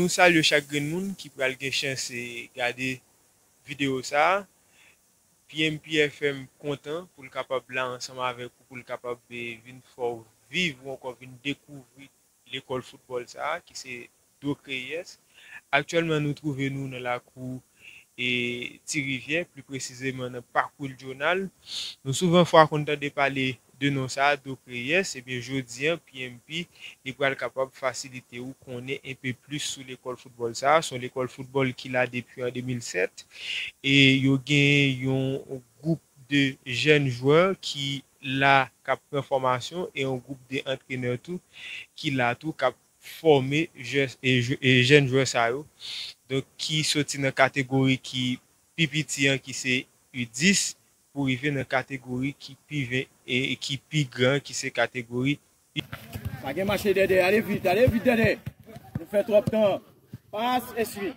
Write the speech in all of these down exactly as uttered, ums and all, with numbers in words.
Nou salye chak grenn moun ki pral gen chans e gade videyo sa a. P M P F M kontan pou l kapab la ansanm avèk ou, pou l kapab e, vin fè w viv ou ankò vin dekouvri lekòl foutbòl sa a, ki se Docré I S. Aktyèlman, nou twouve nou nan lakou e Ti Rivyè, pli presizeman nan Pak Wiljonald. Nou souvan fwa konn tande pale de non sa a, Docré I S. Ebyen, jodi a, P M P, li pral kapab fasilite ou konnen enpe plis sou lekòl foutbòl sa a. Se yon lekòl foutbòl ki la depi an de mil sèt. E yo gen yon gwoup de jèn jwè ki la, k ap pran fòmasyon, e yon gwoup de antrenè tou ki la tou, k ap fòme jè-, e jè-, e jèn jwè sa yo. Donk, ki soti nan kategori ki pi piti an, ki se U dis, pou rive nan kategori ki pi ven, e, e ki pi gran, ki se kategori U. Pa gen mache dèdè, ale vit, ale vit dèdè. Nou fè twòp tan. Pas, eswi.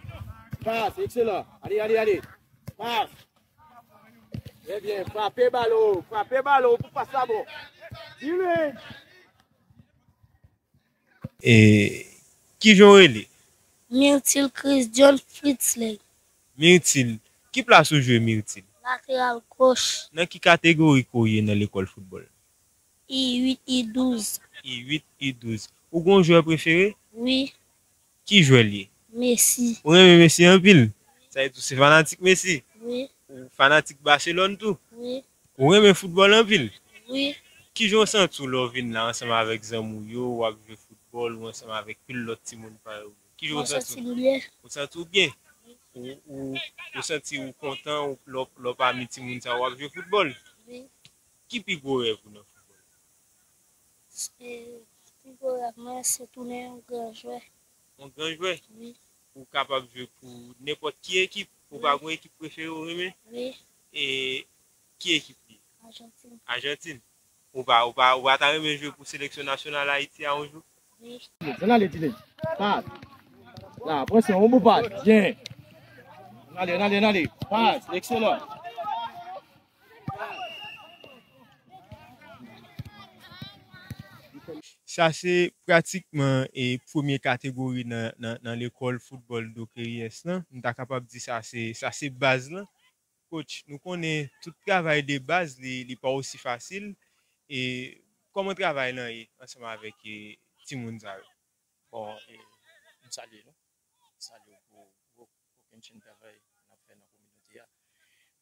Pas, ekselan. Ale, ale, ale. Pas. Trè byen, frape balon, frape balon pou pas la bon. Vini. E ki jan w rele? Myrtil Chris John Fritzley. Myrtil, ki plas ou jwe, Myrtil? Lateral goch. Nan ki kategori ke w ye nan lekòl foutbòl? I uit, I douz. I uit, I douz. Ou gen yon jwè prefere? Wi. Ki jwè l ye? Messi. Ou renmen Messi anpil? Sa vle di ou se fanatik Messi? Wi. Ou fanatik Barcelone tou? Wi. Ou renmen foutbòl anpil? Wi. Ki jan w santi w lè w vin la ansanm avèk zanmi w yo, w ap jwe foutbòl, ou ansanm avèk pil lòt timoun parèy ou yo? Ki jan w santi w? Mwen santi m byen. Ou santi w byen? Ou, ou, ou santi w kontan ou, lè w, lè w pami timoun sa yo w ap jwe foutbòl? Wi. Ki pi gwo rèv ou nan foutbòl? E, pi gwo rèv mwen, se tounen yon gran jwè. Yon gran jwè? Wi. Ou kapab jwe pou nenpòt ki ekip? Ou pa gen yon ekip prefere ou renmen? Wi. E ki ekip li? Ajantin. Ajantin. Ou pa, ou pa, ou pa ta renmen jwe pou seleksyon nasyonal Ayiti a yon jou? Wi. Ann ale, Dylan. Pas. La, presyon, yon bon pas. Byen. Ann ale, ann ale, ann ale. Pas, ekselan. Sa se pratikman e premye kategori nan, nan, nan lekòl foutbòl Docré I S lan. Nou ta kapab di sa se, sa se baz lan. Coach, nou konnen tout travay de baz, li, li pa osi fasil. E kòman travay lan ye ansanm avèk e, timoun sa yo? Bon, e, m salye nou. M salye w pou gwo kokennchenn travay n ap fè nan kominote a.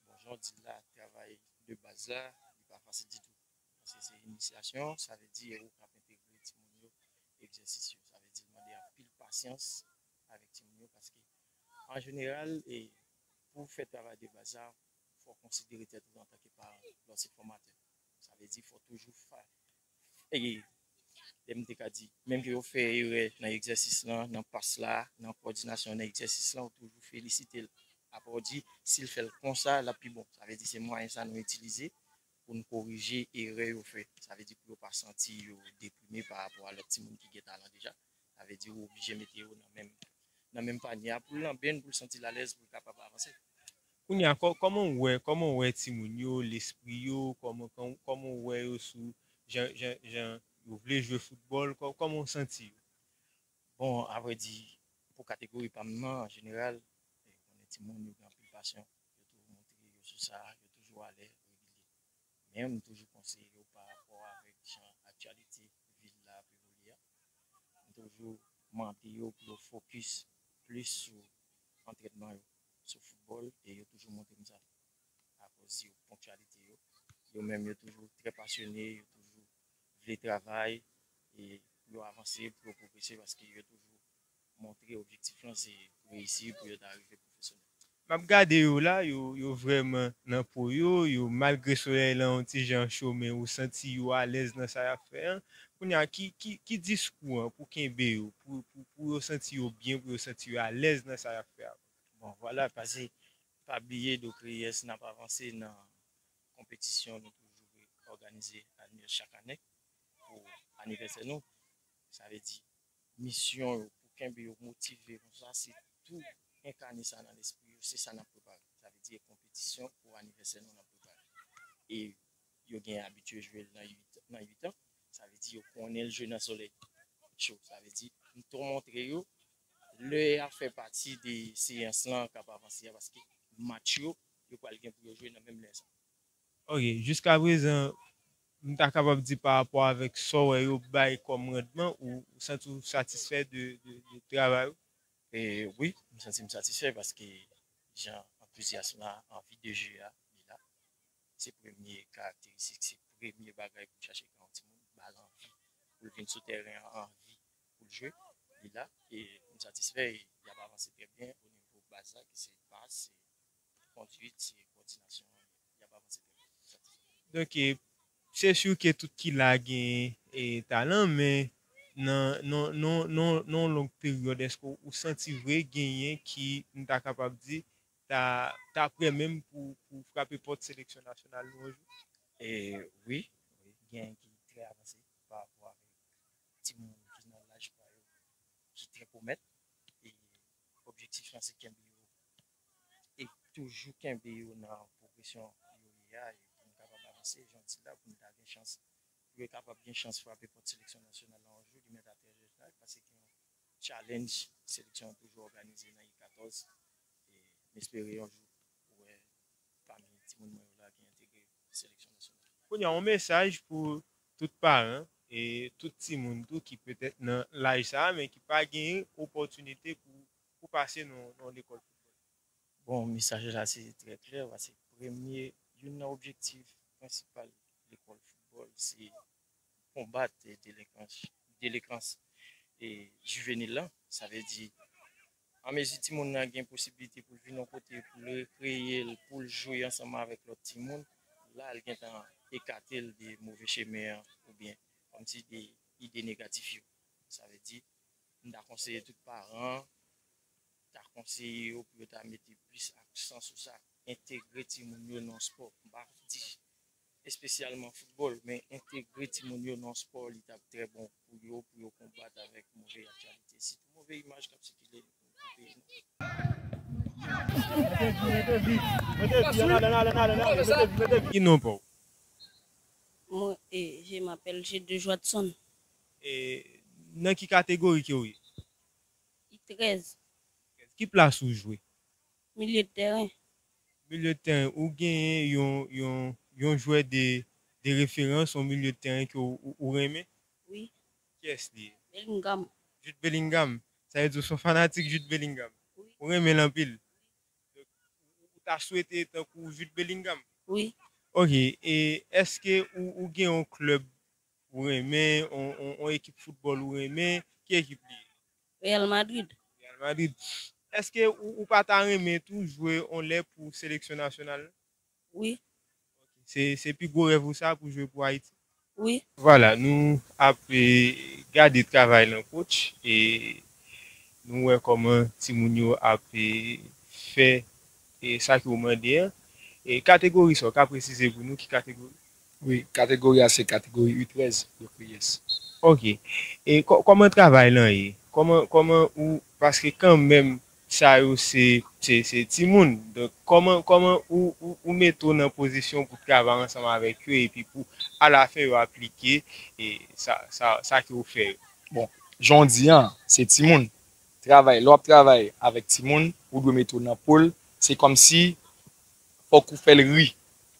Bon, jan w di l la, travay de baz la, li pa fasil ditou. Paske se inisyasyon, sa vle di ou k ap entegre timoun yo egzèsis yo. Sa vle di l mande anpil pasyans avèk timoun yo, paske an jeneral, e, pou w fè travay de baz la, fò w konsidere tèt ou antanke paran, lè w se fòmatè. Sa vle di fò w toujou fa-, e, lè m te ka di, menm ke yo fè erè nan egzèsis lan, nan pas la, nan kowòdinasyon, nan egzèsis lan, ou toujou felisite l. Apre w di, si l fè l konsa, l ap pi bon. Sa vle di se mwayen sa nou itilize pou n korije erè yo fè. Sa vle di pou yo pa santi yo deprime pa rapò a lòt timoun ki gen talan deja. Sa vle di ou oblije mete yo nan menm, nan menm panye a pou l nan benn, pou l santi l alèz, pou l kapab avanse. Kounye a, kò-, kòman w wè, kòman w wè timoun yo, lespri yo, kòman, kòman, kòman w wè yo sou jan, jan, jan yo vle jwe foutbòl, kò-, kòman w santi yo? Bon, avrèdi, pou kategori pa m nan, an jeneral, e, konnen timoun yo gen anpil pasyon, yo toujou montre yo sou sa, yo toujou alè, regilye. Men m toujou konseye yo pa rapò avèk jan aktyalite vil la ap evolye a. M toujou mande yo pou yo fokis plis sou antrènman yo, sou foutbòl, e yo toujou montre m sa. Akoz yo ponktyalite yo, yo menm yo toujou trè pasyone, yo toujou vle travay, e pou yo avanse, pou yo pwogrese, paske yo toujou montre objektif lan se pou reyisi, pou yo ta rive pwofesyonèl. M ap gade yo la, yo, yo vrèman nan po yo, yo malgre solèy lan yon ti jan cho, men ou santi yo alèz nan sa y ap fè an. Kounye a, ki, ki, ki diskou an pou kenbe yo, pou, pou, pou yo santi yo byen, pou yo santi yo alèz nan sa y ap fè a? Bon, vwala, paske pa bliye, Docré I S n ap avanse nan konpetisyon nou toujou òganize annuèl chak ane pou anivèsè nou. Sa vle di, misyon yo, pou kenbe yo motive konsa, se tou enkane sa nan lespri yo, se sa n ap prepare. Sa vle di, e konpetisyon pou anivèsè nou n ap prepare. E yo gen abitye jwe l nan uit, nan uit an. Sa vle di, yo konnen l jwe nan solèy cho. Sa vle di, m tou montre yo, Lè y ap fè pati de seyans lan k ap avanse a, paske match yo, yo pral gen pou yo jwe nan menm lè sa. Ok, jiska prezan, m ta kapab di pa rapò avèk sa w wè yo bay kòm randman, ou, ou santi w satisfè de, de, de travay ou? E wi, m santi m satisfè paske jan antuzyasm la, anvi de jwe a, li la. Se premye karakteristik, se premye bagay pou chache gen yon timoun, ba l anvi pou l vin sou tèren an, anvi pou l jwe, li la. E m satisfè, e y ap avanse trè byen o nivo baz la, ke se pas, se kondwit, se kòdinasyon, y ap avanse trè byen. M satisfè. Donk, e, se si ke tout ki la gen e, talan, men nan, nan, nan, nan, nan yon long peryòd, èske ou santi vre genyen ki, m ta kapab di, ta, ta prè menm pou, pou frape pòt seleksyon nasyonal nou yon jou? E wi, wi, gen ki trè avanse pa rapò avèk timoun ki nan laj pa yo, ki trè pwomèt. E objektif lan se kenbe yo e toujou kenbe yo nan pwogresyon yo ye a, e pou nou kapab avanse, jan w di la, pou nou ta gen chans, pou yo kapab gen chans frape pòt seleksyon nasyonal la yon jou, li mèt atè rejyonal, paske gen yon challenge seleksyon an toujou òganize nan U katòz, e m espere yon jou pou wè pami timoun mwen yo la ki entegre seleksyon nasyonal. Kounye a, yon mesaj pou tout paran e tout timoun tou ki petèt nan laj sa a, men ki pa genyen opòtinite pou, pou pase nan, nan lekòl foutbòl. Bon, mesaj la se trè klè, paske premye, youn nan objektif prensipal lekòl foutbòl, se konbat delenkans, delenkans e jivenil lan. Sa vle di, anmezi timoun nan gen posiblite pou l vin yon kote, pou l rekreye l, pou l jwe ansanm avèk lòt timoun, la l gentan ekate l de move chemen an, oubyen kòmsi de ide negatif yo. Sa vle di, m ta konseye tout paran, ta konseye yo pou yo ta mete plis aksan sou sa, entegre timoun yo nan spò. M pa di espesyalman foutbòl, men entegre timoun yo nan spò, li t ap trè bon pou yo, pou yo konbat avèk move aktyalite, sitou move imaj k ap sikile nan peyi nou. Ki non pa w? Mwen, e, je m'appelle G deux Joadson. E nan ki kategori ke w ye? I trèz. Ki plas ou jwe? Milye de tèren. Milye de tèren. Ou genyen yon, yon, yon jwè de, de referans, yon milye de tèren ke ou, ou, ou renmen? Wi. Kiyès li ye? Bellingham. Jude Bellingham. Sa vle di w se yon fanatik Jude Bellingham. Wi. Ou renmen l anpil. Donk, ou, ou ta swete tankou Jude Bellingham? Wi. Ok, e èske ou, ou gen yon klèb ou renmen, yon, yon, yon ekip foutbòl ou renmen? Ki ekip li ye? Real Madrid. Real Madrid. Èske ou, ou pa ta renmen tou jwe yon lè pou seleksyon nasyonal? Wi. Se, se pi gwo rèv ou sa pou jwe pou Ayiti? Wi. Vwala, nou ap e, gade travay lan coach e nou wè kòman timoun yo ap e, fè e, sa ke w mande an. E kategori sa, w ka presize pou nou ki kategori? Wi, kategori a se kategori U trèz, donk wi, yes. Ok. E kò- kòman travay lan ye? Kòman, kòman ou, paske kanmenm sa yo se, se, se timoun. Donk, kòman, kòman ou, ou, ou mete w nan pozisyon pou travay ansanm avèk yo epi pou alafen yo aplike e sa, sa, sa ke w fè yo? Bon, jan w di an, se timoun. Travay, lè w ap travay avèk timoun, ou dwe mete w nan po l. Se kòmsi fòk ou fè l ri.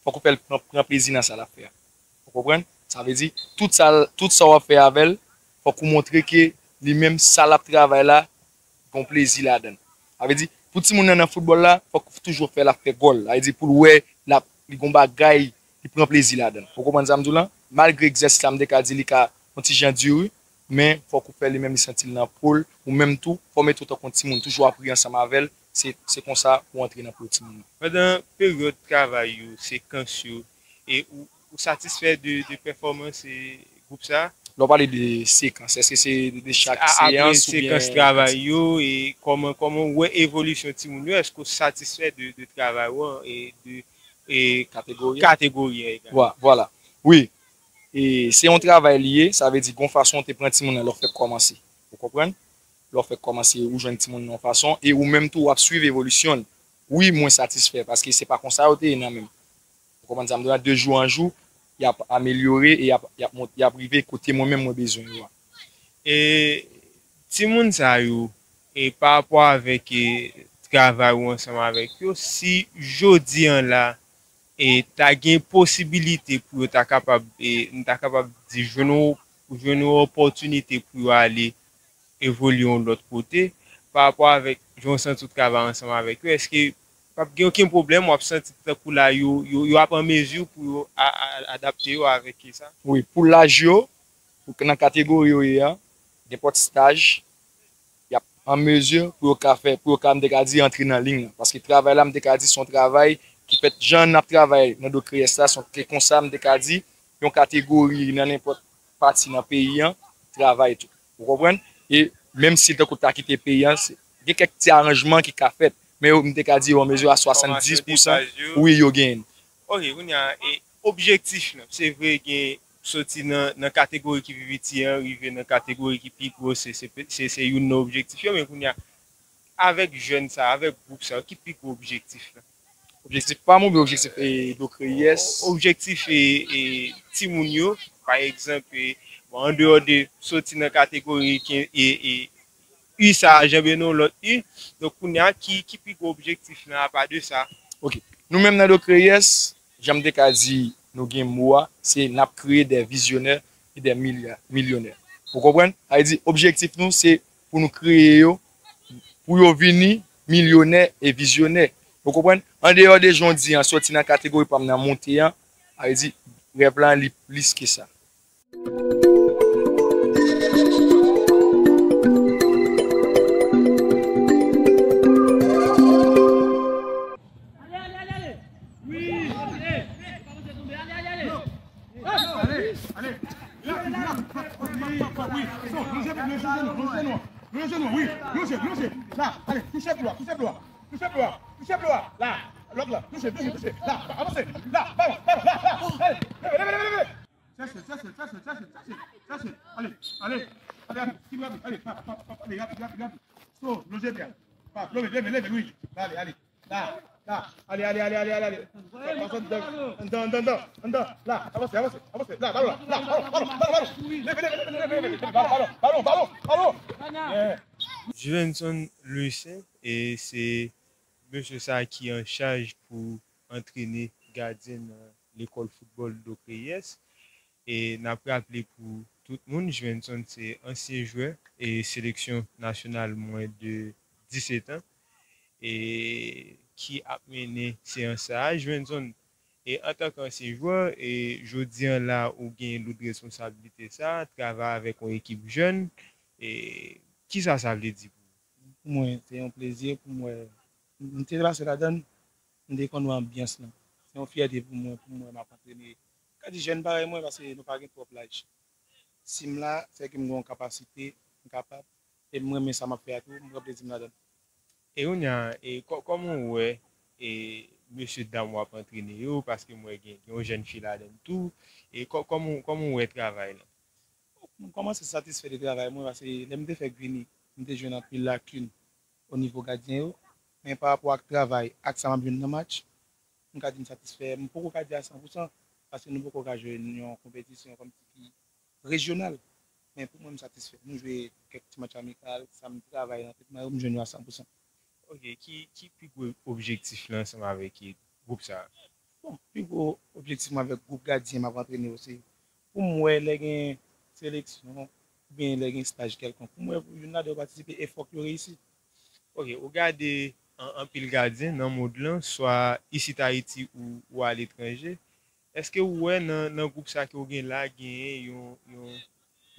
Fòk ou fè l pran, pran plezi nan sa l ap fè a. Ou konprann? Sa vle di, tout sa, tout sa w ap fè avè l, fòk ou montre ke li menm, sa l ap travay la, gen yon plezi ladan l. Sa vle di, pou timoun nan nan foutbòl la, fòk ou toujou fè l ap fè gòl. Sa vle di, pou l wè l ap, li gen yon bagay, li pran plezi ladan l. Ou konprann sa m di w lan? Malgre egzèsis la, m te ka di li ka yon ti jan di wi, men fòk ou fè li menm li santi l nan po l, ou menm tou, fò w mete w tankou yon timoun, toujou ap ri ansanm avè l, se, se konsa ou antre nan po timoun nan. Pandan peryòd travay yo, sekans yo, e ou, ou satisfè de, de pèfòmans e gwoup sa? Lè w pale de sekans, èske se de chak seyans oubyen? Sekans travay yo, e kòman, kòman ou wè evolisyon timoun yo, èske ou satisfè de, de travay ou an e de e kategori a? Kategori a egalman. Vwala. Wi. E se yon travay li ye, sa vle di gon fason w te pran timoun nan lè w fèk kòmanse. Ou konprann? Lè w fèk kòmanse, ou jwenn timoun nan yon fason, e ou menm tou w ap swiv evolisyon l. Wi, mwen satisfè, paske se pa konsa yo te ye nan menm. Ou konprann sa m di w la? De jou an jou, y ap amelyore e y ap, y ap mont, y ap rive kote mwen menm mwen bezwen yo a. E timoun sa yo, E pa rapò avèk, e, travay ou ansanm avèk yo, si jodi an la, e, ta gen posibilite pou yo ta kapab, e, nou ta kapab di, jwenn yon, jwenn yon opòtinite pou yo ale evolye yon lòt kote, pa rapò avèk jan w santi w travay ansanm avèk yo, èske p ap gen okenn pwoblèm, w ap santi tankou la yo, yo, yo ap an mezi pou yo a, a, adapte yo avèk sa? Wi, pou laj yo, pou nan kategori yo ye a, nenpòt staj, y ap an mezi pou yo ka fè, pou yo ka, m te ka di, antre nan liy lan. Paske travay la, m te ka di, se yon travay ki fèt jan n ap travay nan Do Kreyès la, se yon, se konsa, m te ka di, yon kategori nan nenpòt pati nan peyi an travay tou. Ou konprann? E menm si tankou ta kite peyi an, se, gen kèk ti aranjman ki ka fèt. Men yo, m te ka di yo an mezi a swasanndis pousan. Wi, yo genyen. Ok, kounye a, e objektif lan, se vre gen soti nan, nan kategori ki pi piti an, rive nan kategori ki pi gwo, se, se, se, se youn nan objektif yo, men kounye a, avèk jèn sa, avèk gwoup sa, ki pi gwo objektif lan? Objektif pa m oubyen objektif, e, Do Kreyès? Objektif, e, e, timoun yo, pa egzanp, e, bon, andeyò de soti nan kategori ki, e, e, U sa a, Jean Beno, lòt U. Donk, kounye a, ki, ki pi gwo objektif lan apa de sa? Ok. Nou menm nan Do Kreyès, jan m te ka di nou gen mo a, se n ap kreye de vizyonè e de milya-, milyonè. Ou konprann? Sa vle di, objektif nou, se pou nou kreye yo, pou yo vini milyonè e vizyonè. Ou konprann? Andeyò de jan w di an, soti nan kategori pa m nan monte an, sa vle di, rèv lan li plis ke sa. Lonje, lonje jenou, lonje jenou, wi, lonje, lonje. La, ale, touche dlo a, touche dlo a, touche dlo a, touche dlo a. La, lòt la, touche, touche, touche. La, avanse, la, balon, balon, la, la, ale, leve, leve, leve, leve. Chèche, chèche, chèche, chèche, chèche, chèche. Ale, ale, ale, ale, ale, pa, pa, pa, pa, ale, rapid, rapid, rapid. So, lonje pye a. Pa, leve, leve, leve, wi. Ale, ale. La, la. Ale, ale, ale, ale, ale, ale. Pase anndan, anndan, anndan, anndan, anndan. La, avanse, avanse, avanse. La, balon la, la, balon, balon, balon, balon. Leve, leve, leve, leve, leve. Balon, balon, balon, balon, balon. Yeah. Juvenson Louissaint, e se mesye sa ki an chaj pou antrene gadyen nan lekòl foutbòl Do Kreyès. E n ap raple pou tout moun, Juvenson se ansyen jwè e seleksyon nasyonal mwens de disèt an, e ki ap mennen seyans sa a. Juvenson, e antanke ansyen jwè, e jodi an la, ou gen loud responsablite sa, travay avèk yon ekip jèn, e kisa sa vle di pou ou? Pou mwen, se yon plezi pou mwen. M te pase ladan l, m te konn wè anbyans lan. Se yon fyète pou mwen, pou mwen, m ap antrene. M ka di jèn parèy mwen, paske nou pa gen twòp laj. Si m la, se ke m gen yon kapasite, m kapab, e m renmen sa m ap fè a tou, m pran plezi m ladan l. E kounye a, e kò-, kòman w wè, e mesye dam w ap antrene yo, paske m wè gen, gen yon jèn fi ladan l tou, e kò-, kòman, kòman w wè travay lan? M kòmanse satisfè de travay mwen, paske lè m te fèk vini, m te jwenn anpil lakin o nivo gadyen yo, men pa rapò ak travay, ak sa m ap jwenn nan match, m ka di m satisfè. M poko ka di a san pou san, paske nou poko ka jwe nan yon konpetisyon kòmsi ki rejyonal. Men pou mwen, m satisfè. Nou jwe kèk ti match amikal, sa m travay nan antrenman yo, m jwenn yo a san pou san. Ok, ki, ki pi gwo objektif lan ansanm avèk gwoup sa a? Bon, pi gwo objektif mwen avèk gwoup gadyen m ap antrene yo, se pou m wè lè gen seleksyon, oubyen lè gen staj kèlkonk, pou m wè youn ladan yo patisipe e fòk yo reyisi. Ok, ou gade an-, anpil gadyen nan mond lan, swa isit Ayiti ou, ou aletranje. Èske ou wè nan, nan gwoup sa ke w gen la, genyen yon, yon,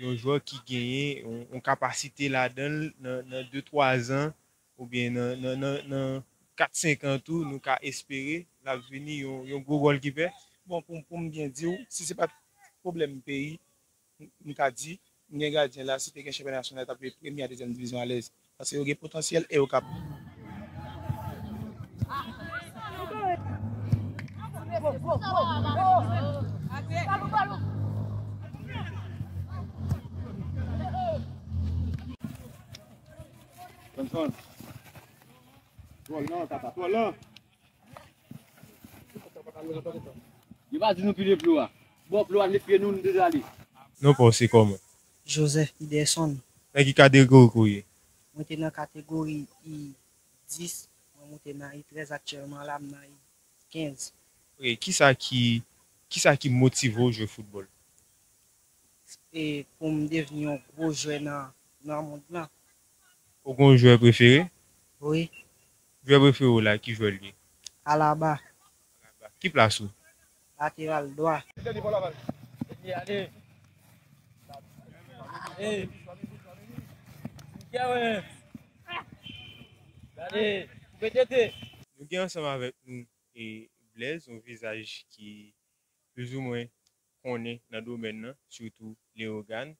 yon jwè ki genyen yon, yon kapasite ladan l nan, nan de, twa zan, oubyen nan, nan, nan, nan kat, senk an tou, nou ka espere l ap vini yon, yon gwo gòlkipè? Bon, pou, pou m byen di w, si se pa t pwoblèm peyi, m, m ka di, m gen gadyen la, si te gen chanpyona nasyonal, t ap jwe premye a dezyèm divizyon alèz. Paske yo gen potansyèl e yo kap. Johnson. Twò lan, tata, twò lan. Yo pa di nou pile plo a. Bò plo a, met pye nou, nou deja ale. Non pa w se kòman? Joseph Iderson. Nan ki kategori ke w ye? Mwen te nan kategori I dis, mwen moute nan I trèz, aktyèlman la m nan I kenz. Ok, kisa ki, kisa ki motive w jwe foutbòl? E pou m devni yon gwo jwè nan, nan mond lan. Ou gen yon jwè prefere? Wi, Jwè prefere w la, ki jwè l ye? Alaba, Ki plas ou? lateral dwa. Nou gen ansanm avèk nou e Blaise, yon vizaj ki plizoumwen konnen nan domèn nan, sitou Leyogàn,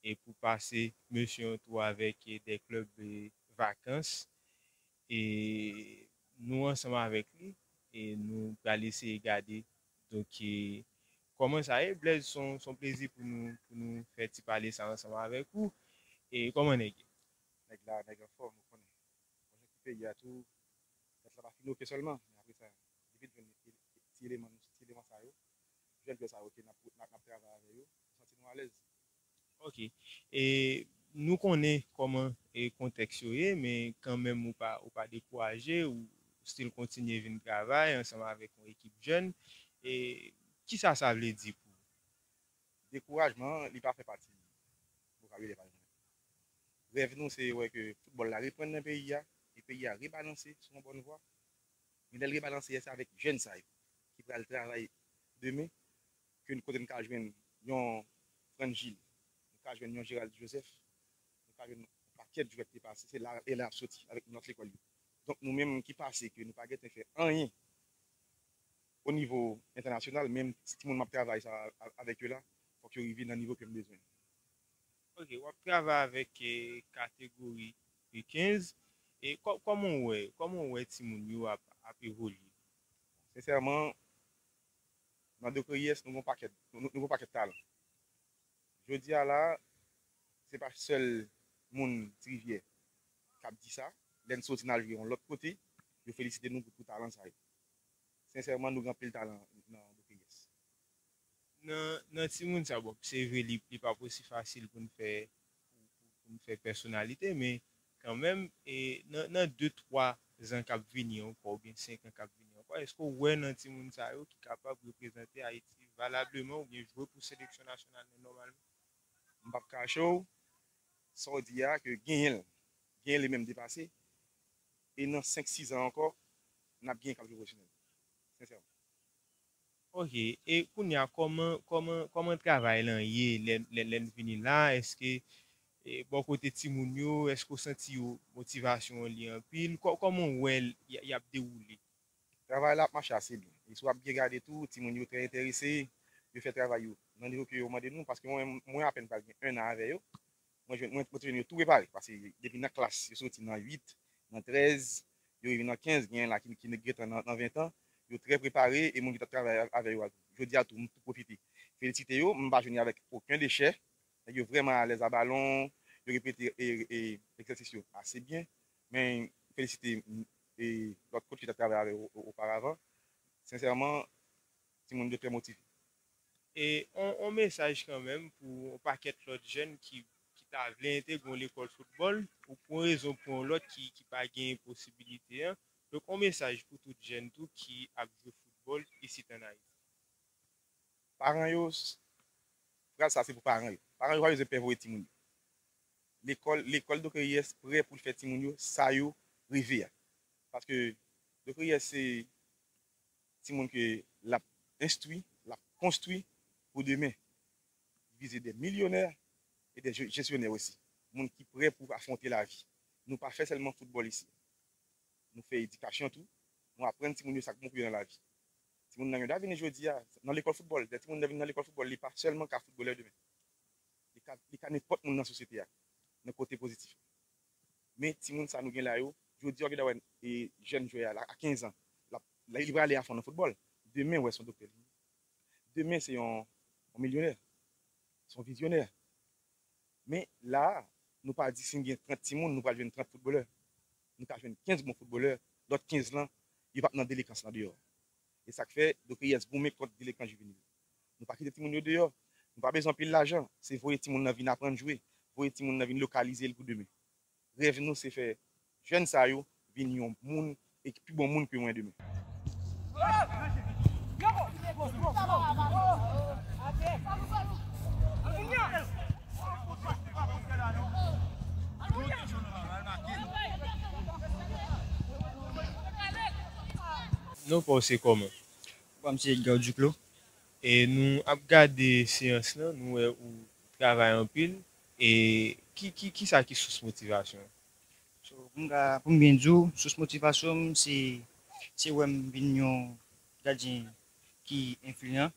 e pou pase mesye yon tou avèk e de klèb e vakans. E nou ansanm avèk li e nou pral eseye gade donk e kòman sa ye. Blaise, se yon, se yon plezi pou nou, pou nou fè ti pale sa ansanm avèk ou. E kòman nèg yo? Nèg la, nèg anfòm, ou konnen. Mwen ki peyi a tou, dat la pa fin oke sèlman, men apre sa, depi n jwenn ti eleman, ti eleman sa yo, jèn jwè sa yo ke n ap, n ap, n ap travay avè yo, nou santi nou alèz. Ok. E nou konnen kòman e kontèks yo ye, men kanmenm ou pa, ou pa dekouraje, ou still kontinye vin travay ansanm avèk yon ekip jèn. E kisa sa vle di pou ou? Dekourajman, li pa fè pati vokabilè pa nou. Rèv nou, se wè ke foutbòl la reprann nan peyi a, e peyi a rebalanse sou yon bòn vwa. Men lè l rebalanse, se avèk jèn sa yo ki pral travay demen, ke n, kote n ka jwenn yon Frantz Gilles, n ka jwenn yon Gérald Joseph, n ka jwenn yon pakèt jwè ki te pase, se la, e la y ap soti avèk lòt lekòl yo. Donk, nou menm ki pase, ke nou pa gentan fè anyen o nivo entènasyonal, menm ti timoun m ap travay sa a, avèk yo la, fòk yo rive nan nivo ke m bezwen. Ok, w ap travay avèk e kategori U kenz. E kò-, kòman w wè, kòman w wè timoun yo ap, ap evolye? Sensèman, nan Docreyès, nou gen pakèt, nou, nou gen pakèt talan. Jodi a la, se pa sèl moun Ti Rivyè k ap di sa. Lè n soti n al jwe yon lòt kote, yo felisite nou pou, pou talan sa yo. Sensèman, nou gen anpil talan nan Docreyès. Nan, nan timoun sa, bon, se vre li, li pa osi fasil pou n fè, pou, pou n fè pèsonalite, men kanmenm, e nan, nan de twa zan k ap vini ankò, oubyen senk an k ap vini ankò, èske w wè nan timoun sa yo ki kapab reprezante Ayiti valableman oubyen jwe pou seleksyon nasyonal nan nòmalman? M p ap kache w, sa w di a, ke genyen l, genyen l e menm depase, e nan senk, sis an ankò, n ap genyen k ap jwe pwofesyonèl. Sensèman. Ok, e kounye a, kòman, kòman, kòman travay lan ye lè, lè, lè n vini la? Èske e, bò kote timoun yo, èske w santi yo, motivasyon an li anpil? Kò-, kòman w wè l y, y ap dewoule? Travay la ap mache ase byen. E si w ap byen gade tou, timoun yo trè enterese, yo fè travay yo nan nivo ke yo mande nou, paske mwen, mwen apèn pral gen en an avè yo. Mwen jwenn, mwen, mwen te jwenn yo tou prepare, paske depi nan klas, yo soti nan uit, nan trèz, yo rive nan kenz, genyen la ki, ki gentan nan, nan ven tan, yo trè prepare, e moun ki t ap travay avè yo a tou. Jodi a tou, m tou pwofite felisite yo, m pa jwenn yo avèk okenn dechè. Nèg yo vrèman alèz a balon, yo repete e, e, egzèsis yo ase byen. Men felisite e, lòt coach ki t ap travay avè yo o- oparavan. Sensèman, timoun yo trè motive. E on, on mesaj kanmenm pou on pakèt lòt jèn ki, ki ta vle entegre on lekòl foutbòl, ou pou on rezon pou on lòt ki, ki pa genyen posibilite an. Donk, on mesaj pou tout jèn tou ki ap jwe foutbòl isit ann Ayiti. Paran yo, fraz sa se pou paran yo. Paran yo pa bezwen pè voye timoun yo. Lekòl, lekòl Docreyès prè pou l fè timoun yo sa yo reve a. Paske Docreyès se timoun ke l ap enstwi, l ap konstwi pou demen. Vize de milyonè e de je- jesyonè osi. Moun ki prè pou afwonte lavi. Nou pa fè sèlman foutbòl isi. Nou fè edikasyon tou. Nou aprann timoun yo sa k bon pou yo nan lavi. Timoun nan gen dwa vini jodi a nan lekòl foutbòl. Lè timoun nan vin nan lekòl foutbòl, li pa sèlman ka foutbolè demen. Li ka, li ka nenpòt moun nan sosyete a, nan kote pozitif. Men timoun sa nou gen la yo, jodi a w gen dwa wè e, jèn jwè a la, a kenz an, l ap, li prale afon nan foutbòl. Demen, w wè se yon doktè li ye. Demen, se yon, yon milyonè. Se yon vizyonè. Men la a, nou pa di si n gen trant timoun, nou pral jwenn trant foutbolè. Nou ka jwenn kenz bon foutbolè, lòt kenz lan, yo p ap nan delekans lan deyò. E sa k fè Docreyès goumen kont delekans jivenil. Nou pa kite timoun yo deyò. Nou pa bezwen anpil lajan. Se voye timoun nan vin aprann jwe. Voye timoun nan vin lokalize l pou demen. Rèv nou se fè jèn sa yo vin yon moun e pi bon moun ke mwen demen. Non pa w se kòman? Bon, m se Edgar Duclos. E nou ap gade seyans lan, nou wè ou travay anpil. E ki, ki, ki sa ki sous motivasyon? So, pou m ka, pou m byen di w, sous motivasyon m, se, se wè m vin yon gadyen ki enfliyan.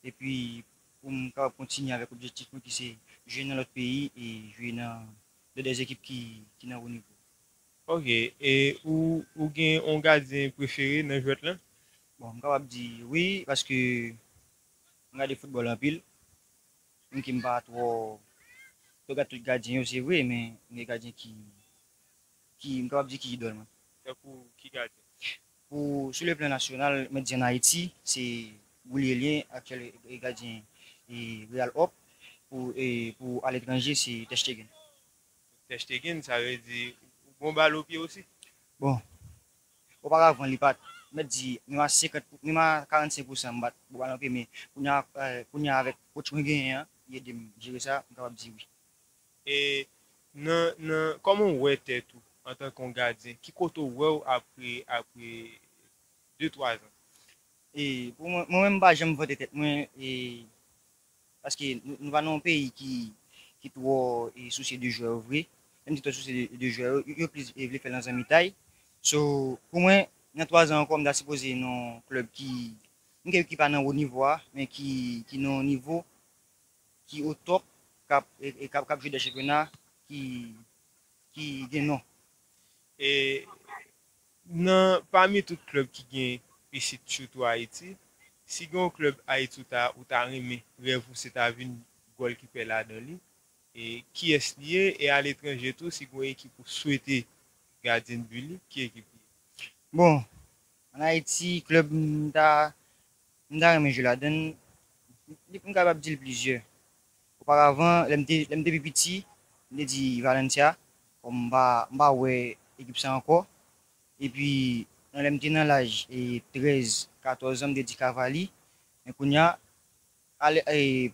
Epi, pou m kapab kontinye avèk objektif mwen ki se jwe nan lòt peyi e jwe nan, nan dè ekip ki, ki nan wo nivo. Ok, e ou, ou gen yon gadyen prefere nan jwèt lan? Bon, m kapab di wi, paske m gade foutbòl anpil. Menm ke m pa twò, twò gade tout gadyen yo, se vre, men m gen gadyen ki, ki, m kapab di ki idòl mwen. Tankou ki gadyen? Pou, sou le plan nasyonal, mèt di ann Ayiti, se Willy Elien, aktyèl gadyen e Real Op. Pou, e pou aletranje, se Ter Stegen. Ter Stegen, sa vle di ou bon bal o pye osi? Bon, oparavan, li pa t, mèt di, menm a senkant, menm a karannsenk pousan, m pa t bon bal o pye, men kounye a, eh, kounye a, avèk coach mwen genyen an, li ede m jere sa, m kapab di wi. E nan, nan, kòman w wè tèt ou antanke yon gadyen? Ki kote w wè w apre, apre de, twa zan? E pou mwen, mwen menm, m pa janm vante tèt mwen, e paske nou, nou pa nan yon peyi ki, ki twò e sousye de jwè yo vre. Menm ki twò sousye de, de jwè yo, yo, yo plis e vle fè nan zanmitay. So, pou mwen, nan twa zan ankò, m ta sipoze nan yon klèb ki, m gen ki pa nan wo nivo a, men ki, ki nan yon nivo ki o top, k ap, e, e k ap, k ap jwe de chanpyona ki, ki gen non. E nan, pami tout klèb ki gen pisit sitou Ayiti, si gen yon klèb Ayiti ou ta, ou ta renmen, rèv ou se ta vin gòlkipè ladan li, e kiyès li ye? E aletranje tou, si gen yon ekip ou swete gadyen bi li, ki ekip li ye? Bon, ann Ayiti, klèb m ta, m ta renmen jwe ladan l, m kapab di l plizyè. Oparavan, lè m te, lè m te pi piti, m te di Valencia, kòm m pa, m pa wè ekip sa ankò. Epi, nan lè m te nan laj e trèz, katòz an, m te di Cavalli. Men kounye a, ale, e,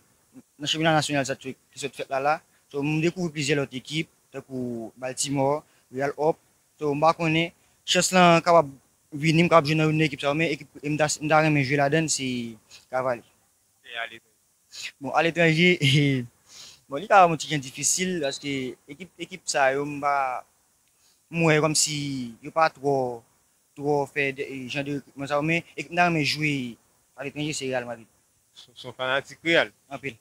nan chanpyona nasyonal sa ki sot fèt la la, so, m dekouvri plizyè lòt ekip, tankou Baltimore, Real Op. So, m pa konnen, chans lan kapab vini, m kapab jwe nan youn nan ekip sa yo, men ekip, e m ta, m ta renmen jwe ladan l, se Cavalli. E aletranje? Bon, aletranje, bon, li ka yon ti jan difisil, paske ekip, ekip sa yo, m pa, m wè kòmsi yo pa twò, twò fè de, jan de rekritman sa yo, men ekip m ta renmen jwe aletranje, se Real Madrid. Se, se yon fanatik Real? Anpil.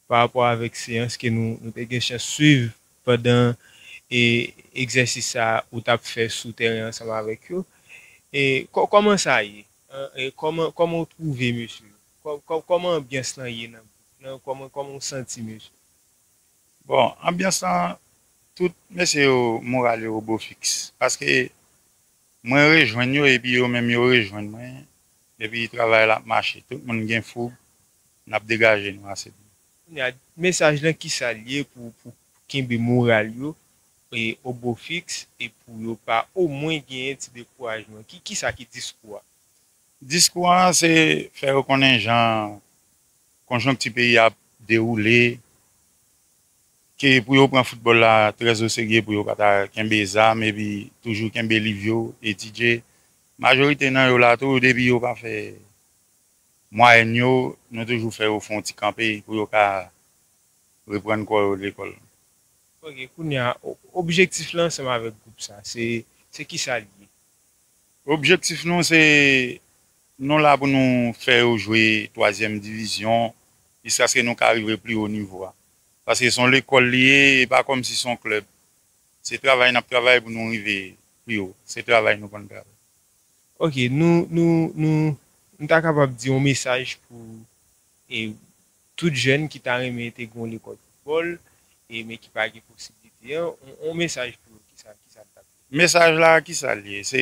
Pa rapò avèk seyans ke nou, nou te gen chans swiv pandan, e, egzèsis sa a ou t ap fè sou tèren ansanm avèk yo. E kò-, kòman sa ye? An, e kòman, kòman w twouve mesye yo? Kò-, kò-, kòman anbyans lan ye nan gwoup lan? Kòman, kòman w santi mesye yo? Bon, anbyans lan, tout mesye yo, moral yo o bo fiks. Paske mwen rejwenn yo, epi yo menm yo rejwenn mwen, epi travay la ap mache. Tout moun gen foug, n ap degaje nou ase byen. Kounye a, mesaj lan, kisa l ye pou, pou kenbe moral yo, e, o bo fiks, e pou yo pa omwen genyen ti dekourajman? Ki, kisa ki diskou a? Diskou a, se fè yo konnen jan konjonkti peyi a ap dewoule, ke pou yo pran foutbòl la trè o serye, pou yo pa ta kenbe zam, epi toujou kenbe liv yo, etidye. Majorite nan yo la tou, depi yo pa fè mwayèn yo, nou toujou fè yo fè yon ti kanpe pou yo ka reprann kò yo lekòl. Ok, kounye a, o-, objektif lan ansanm avèk gwoup sa, se, se kisa l ye? Objektif nou, se nou la pou nou fè yo jwe twazyèm divizyon, jiskaske nou ka rive pi wo nivo a. Paske se yon lekòl li ye, e pa kòmsi se yon klèb. Se travay n ap travay pou nou rive pi wo. Se travay nou konn travay. Ok, nou, nou, nou, nou ta kapab di yon mesaj pou, e, tout jèn ki ta renmen entegre yon lekòl foutbòl, e, men ki pa gen posiblite an, yon, yon mesaj pou yo, kisa, kisa l t ap ye? Mesaj la, kisa l ye? Se,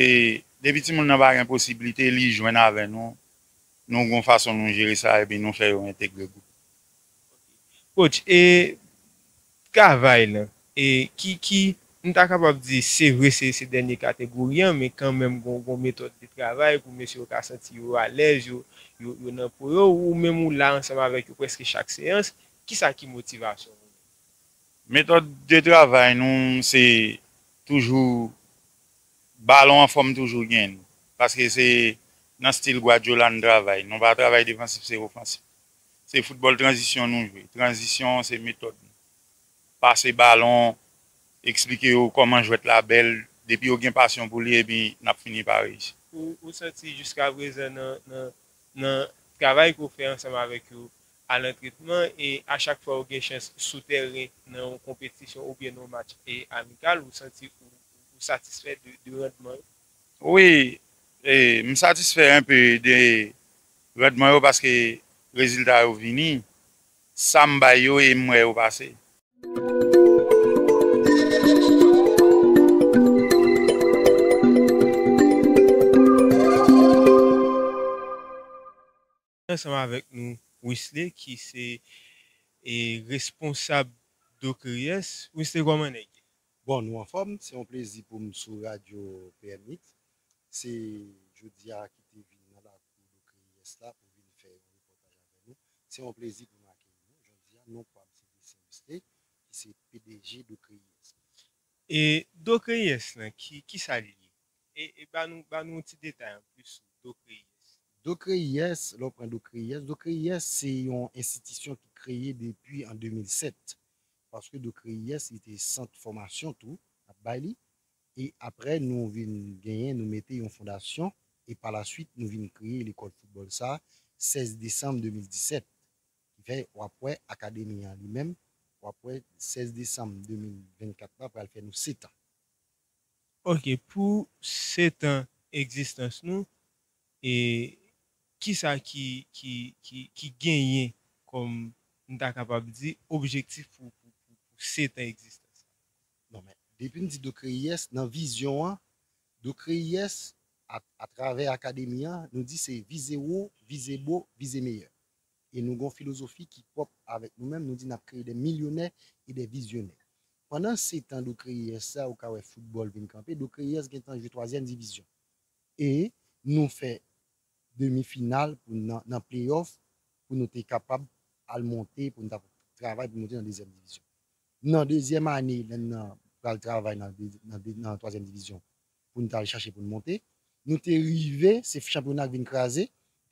depi timoun nan pa gen posiblite, li jwenn avè nou, nou gon fason nou jere sa, epi nou fè yo entegre gwoup. Coach, e, travay lan, e, ki, ki, M ta kapab di, se vre, se, se dènye kategori an, men kanmenm, gon, gon metòd de travay pou mesye yo ka santi yo alèz, yo, yo, yo nan po yo, ou menm ou la ansanm avèk yo prèske chak seyans. Kisa ki motivasyon w? Metòd de travay nou, se toujou, balon an fò m toujou genyen l. Paske se nan stil Guardiola n travay. Nou pa travay defansif, se ofansif. Se foutbòl tranzisyon nou jwe. Tranzisyon, se metòd nou. Pase balon, eksplike yo kòman jwèt la bèl, depi yo gen pasyon pou li, epi n ap fini pa reyisi. Ou, ou santi jiskaprezan nan, nan, nan travay ke w fè ansanm avèk yo a lantrenman, e a chak fwa w gen chans sou tèren nan yon konpetisyon oubyen nan yon match e amikal, ou santi ou, ou satisfè de, de randman yo? Wi, e, m satisfè enpe de randman yo paske rezilta yo vini, sa m bay yo e m wè yo pase. Ansanm avèk nou, Wisley, ki se, e, responsab Docreyes. Wisley, kòman nèg ye? Bon, nou anfòm. Se yon plezi pou m sou radyo P M X. Se jodi a ki te vin nan lakou Docreyes la pou vin fè yon repòtaj avè nou. Se yon plezi pou nou akeyi nou. Jodi a, non pa m se Lucien Wisley, ki se P D G Docreyes. E Docreyes lan, ki, kisa li ye? E, e ba nou, ba nou yon ti detay anplis sou Docreyes. Docreyes, lè w pran Docreyes, Docreyes se yon enstitisyon ki kreye depi an de mil sèt. Paske Docreyes, li te sant fòmasyon tou, n ap bay li. E apre, nou vin genyen, nou mete yon fondasyon, e pa la swit, nou vin kreye lekòl foutbòl sa, sèz desanm de mil disèt. Ki fè, w ap wè akademi an li menm, w ap wè sèz desanm de mil vennkat la pral fè nou sèt an. Ok, pou sèt an egzistans nou, e kisa ki, ki, ki, ki genyen kòm, m ta kapab di, objektif pou, pou, pou, pou sèt an egzistans? Non, men, depi n di Docreyes, nan vizyon an, Docreyes, a, atravè akademi an, nou di se vize wo, vize bo, vize meyè. E nou gon filozofi ki pwòp avèk nou menm, nou di n ap kreye de milyonè e de vizyonè. Pandan sèt an Docreyes sa, ou ka wè foutbòl vin kanpe, Docreyes gentan jwe twazyèm divizyon. E nou fè demi final pou nan, nan playoff, pou nou te kapab al monte, pou nou ta travay pou monte nan dezyèm divizyon. Nan dezyèm ane, lè n nan pral travay nan, de- nan, de- nan twazyèm divizyon, pou nou ta al chache pou nou monte, nou te rive, se chanpyona k vin kraze,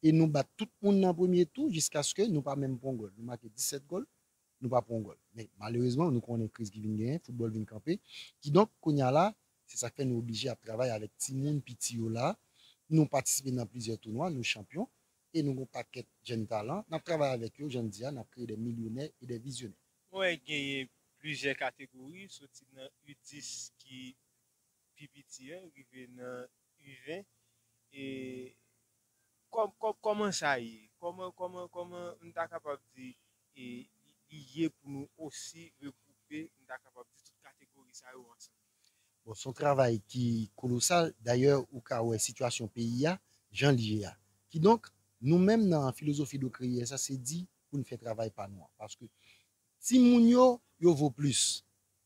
e nou bat tout moun nan premye tou, jiskaske nou pa menm pran gòl. Nou make disèt gòl, nou pa pran gòl. Men malerezman, nou konnen kriz ki vin genyen, foutbòl vin kanpe. Kidonk, kounye a la, se sa k fè nou oblije ap travay avèk timoun piti yo la. Nou patisipe nan plizyè tounwa, nou chanpyon, e nou gon pakèt jèn talan. N ap travay avèk yo, jan n di a, n ap kreye de milyonè e de vizyonè. Mwen wè genyen plizyè kategori, soti nan U dis ki pi piti an, rive nan U ven. E kòm, kòm, kòman sa ye? Kòman, kòman, kòman m ta kapab di, e, li, li ye pou nou osi regwoupe, m ta kapab di, tout kategori sa yo ansanm? Bon, se yon travay ki kolosal. Dayè, ou ka wè sitiyasyon peyi a, jan l ye a. Kidonk, nou menm nan filozofi Docreyes sa, se di pou n fè travay pa nou an. Paske timoun yo, yo vo plis.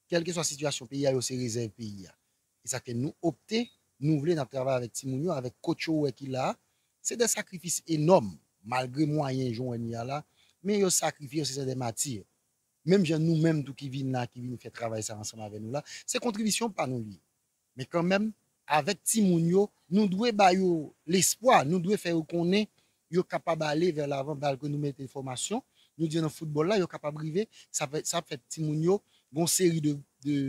Kèlkeswa sitiyasyon peyi a, yo se rezèv peyi a. E sa k fè nou opte, nou vle n ap travay avèk timoun yo, avèk coach yo ou wè ki la a. Se de sakrifis enòm, malgre mwayen jan w wè n ye a la, men yo sakrifye yo, se de matir. Menm jan nou menm tou ki vin la, ki vin fè travay sa ansanm avè nou la, se kontribisyon pa nou li ye. Men kanmenm, avèk timoun yo, nou dwe ba yo lespwa, nou dwe fè yo konnen yo kapab ale vè lavan, malgre nou mete fòmasyon, nou di nan foutbòl la, yo kapab rive, sa fè, sa fè timoun yo, gon seri de, de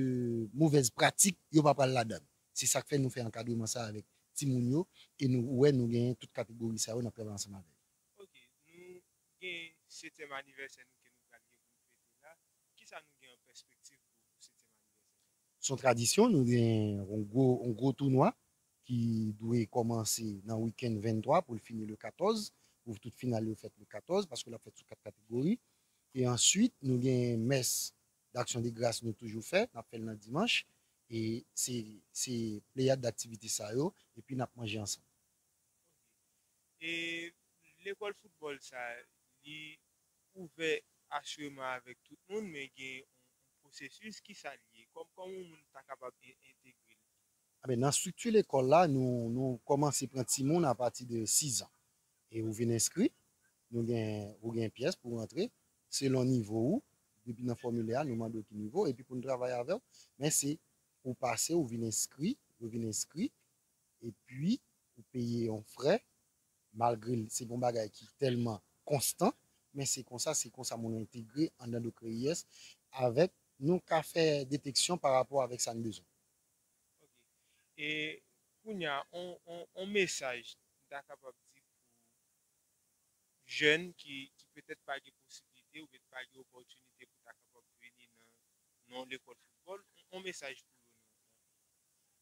movèz pratik, yo pa pral ladan l. Se sa k fè nou fè ankadreman sa avèk timoun yo, e nou wè nou genyen tout kategori sa yo, n ap travay ansanm avè yo. Ok, nou gen setyèm anivèsè nou ke nou pral gen pou nou fete la. Kisa nou gen an pèspektiv pou setyèm anivèsè? Se yon tradisyon, nou gen yon gwo, yon gwo tounwa ki dwe kòmanse nan wikenn venntwa pou l fini le katòz, pou tout final yo fèt le katòz, paske l ap fèt sou kat kategori. E answit, nou gen mès d'action de grâce nou toujou fè, n ap fè l nan dimanch. E se, se pleyad daktivite sa yo, epi n ap manje ansanm. E lekòl foutbòl sa, li ouvè asireman avèk tout moun, men gen yon, yon pwosesis, ki sa l ye? Kòm, kòman yon moun ta kapab en- entegre l? Aben, nan estrikti lekòl la, nou, nou kòmanse pran timoun apati de sis an. E ou vin enskri, nou gen, ou gen pyès pou rantre, selon nivo ou, depi nan fòmilè a, nou mande w ki nivo, epi pou n travay avè w, men se ou pase, ou vin enskri, ou vin enskri, epi ou peye yon frè, malgre l- se yon bagay ki tèlman konstan, men se konsa, se konsa moun entegre anndan Do Kreyès avèk nou ka fè deteksyon pa rapò avèk sa n bezwen. Ok. E kounye a, on, on, on mesaj m ta kapab di pou jèn ki, ki petèt pa gen posiblite oubyen pa gen opòtinite pou ta kapab vini nan, nan lekòl foutbòl, on, on mesaj pou yo nan.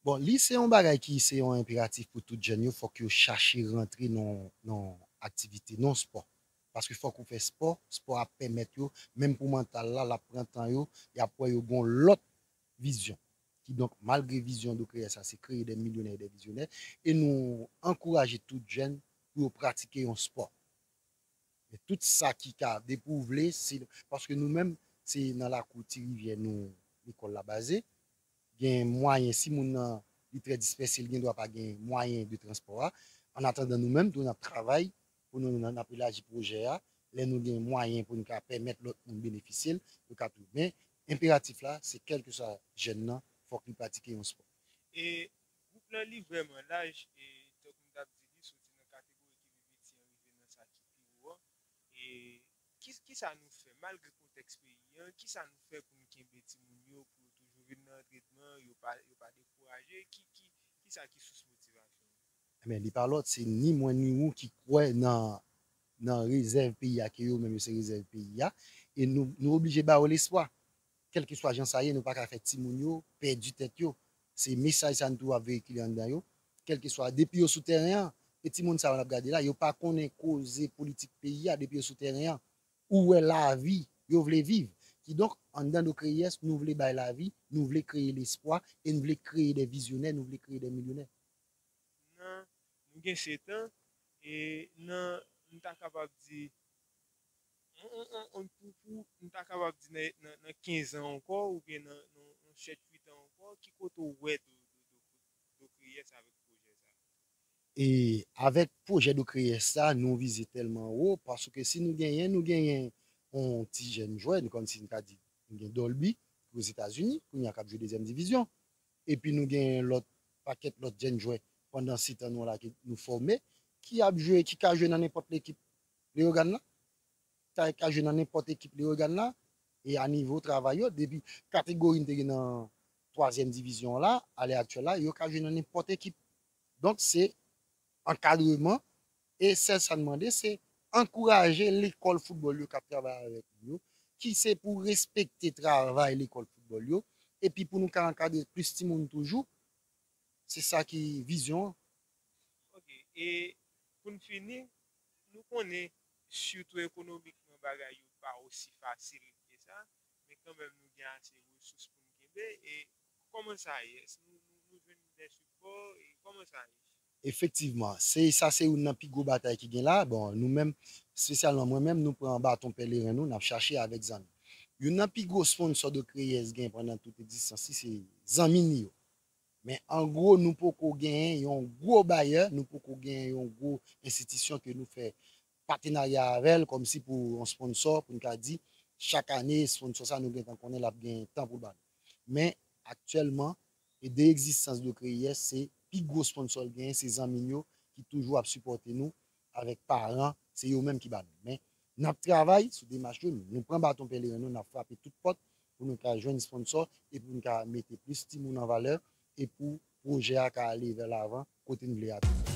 Bon, li se yon bagay ki se yon enperatif pou tout jèn yo, fòk yo chache rantre nan, nan aktivite, nan spò. Paske fòk ou fè spò, spò ap pèmèt yo, menm pou mantal la, l ap pran tan yo, y ap wè yo gon lòt vizyon. Kidonk, malgre vizyon Do Kreyès sa, se kreye de milyonè e de vizyonè, e nou ankouraje tout jèn pou yo pratike yon spò. Men tout sa ki ka, depi w vle, se, paske nou menm, se nan lakou Ti Rivyè nou, lekòl la baze. Gen mwayen, si moun nan, li trè dispèse, li gen dwa pa gen mwayen de transpò a. Annatandan, nou menm tou, n ap travay pou nou, n ap elaji pwojè a. Lè nou gen mwayen pou n ka pèmèt lòt moun benefisye l, yo ka tou. Men, enperatif la, se kèlkeswa jèn nan, fòk li pratike yon spò. E gwoup lan, li vrèman laj, e tankou m t ap di, li soti nan kategori ki pi piti an rive nan sa ki pi wo an. E ki, ki sa nou fè, malgre kontèks peyi an, ki sa nou fè pou n kenbe timoun yo, pou yo toujou vin nan antrenman, yo pa, yo pa dekouraje? Ki, ki, ki sa ki sous motivasyon? Ebyen, li pa lòt, se ni mwen ni ou ki kwè nan, nan rezèv peyi a, ke yo menm yo se rezèv peyi a. E nou, nou oblije ba yo lespwa. Kèlkeswa jan sa ye, nou pa ka fè timoun yo pèdi tèt yo. Se mesaj sa n tou ap veyikile anndan yo. Kèlkeswa, depi yo sou tèren an, e timoun sa yo n ap gade la, yo pa konnen koze politik peyi a depi yo sou tèren an. Ou wè lavi yo vle viv. Kidonk, anndan Do Kreyès, nou vle bay lavi, nou vle kreye lespwa, e nou vle kreye de vizyonè, nou vle kreye de milyonè. Nan, nou gen sèt an, e nan, m ta kapab di, on, on, on, on, pou, pou, m ta kapab di nan, nan, nan kenz an ankò, oubyen nan, nan, nan sèt, uit an ankò, ki kote w wè Do, Do, Do, Do Kreyès avèk pwojè sa? E avèk pwojè Do Kreyès sa, nou vize tèlman wo, paske si nou genyen, nou genyen yon ti jèn jwè, nou kòmsi n ka di, nou gen Dolby, ki Ozetazini, kounye a k ap jwe dezyèm divizyon. Epi nou gen lòt, pakèt lòt jèn jwè pandan setan nou an la ke nou fòme, ki ap jwe, ki ka jwe nan nenpòt lekip Leyogàn la, ka, ka jwe nan nenpòt ekip Leyogàn la, e a nivo travay yo, depi kategori n te gen nan twazyèm divizyon an la, alè aktyèl la, yo ka jwe nan nenpòt ekip. Donk, se ankadreman, e sèl sa n mande, se ankouraje lekòl foutbòl yo k ap travay avèk nou yo, ki se pou respekte travay lekòl foutbòl yo, epi pou nou ka ankadre plis timoun toujou, se sa ki vizyon an. Ok, e pou n fini, nou konnen, sitou ekonomikman, bagay yo pa osi fasil ke sa, men kanmenm nou gen ase resous pou n kenbe, e kòman sa ye? Èske nou, nou, nou jwenn de sipò, e kòman sa ye? Efektivman, se, sa se youn nan pi gwo batay ki gen la. Bon, nou menm, espesyalman mwen menm, nou pran baton pèleren nou, n ap chache avèk zanmi. Youn nan pi gwo sponsò Do Kreyès gen pandan tout egzistans li, se zanmi n yo. Men an gwo, nou poko genyen yon gwo bayè, nou poko genyen yon gwo enstitisyon ke nou fè patenarya avè l, kòmsi pou yon sponsò, pou n ka di, chak ane, sponsò sa nou gentan konnen l ap gen tan pou l ba nou. Men, aktyèlman, e de egzistans Do Kreyès, se pi gwo sponsò l genyen, se zanmi n yo ki toujou ap sipòte nou avèk paran, se yo menm ki ba nou. Men, n ap travay sou demach yo, nou pran baton pèleren nou, n ap frape tout pòt pou nou ka jwenn sponsò e pou nou ka mete plis timoun an valè e pou pwojè a ka ale vè lavan kote n vle a tou.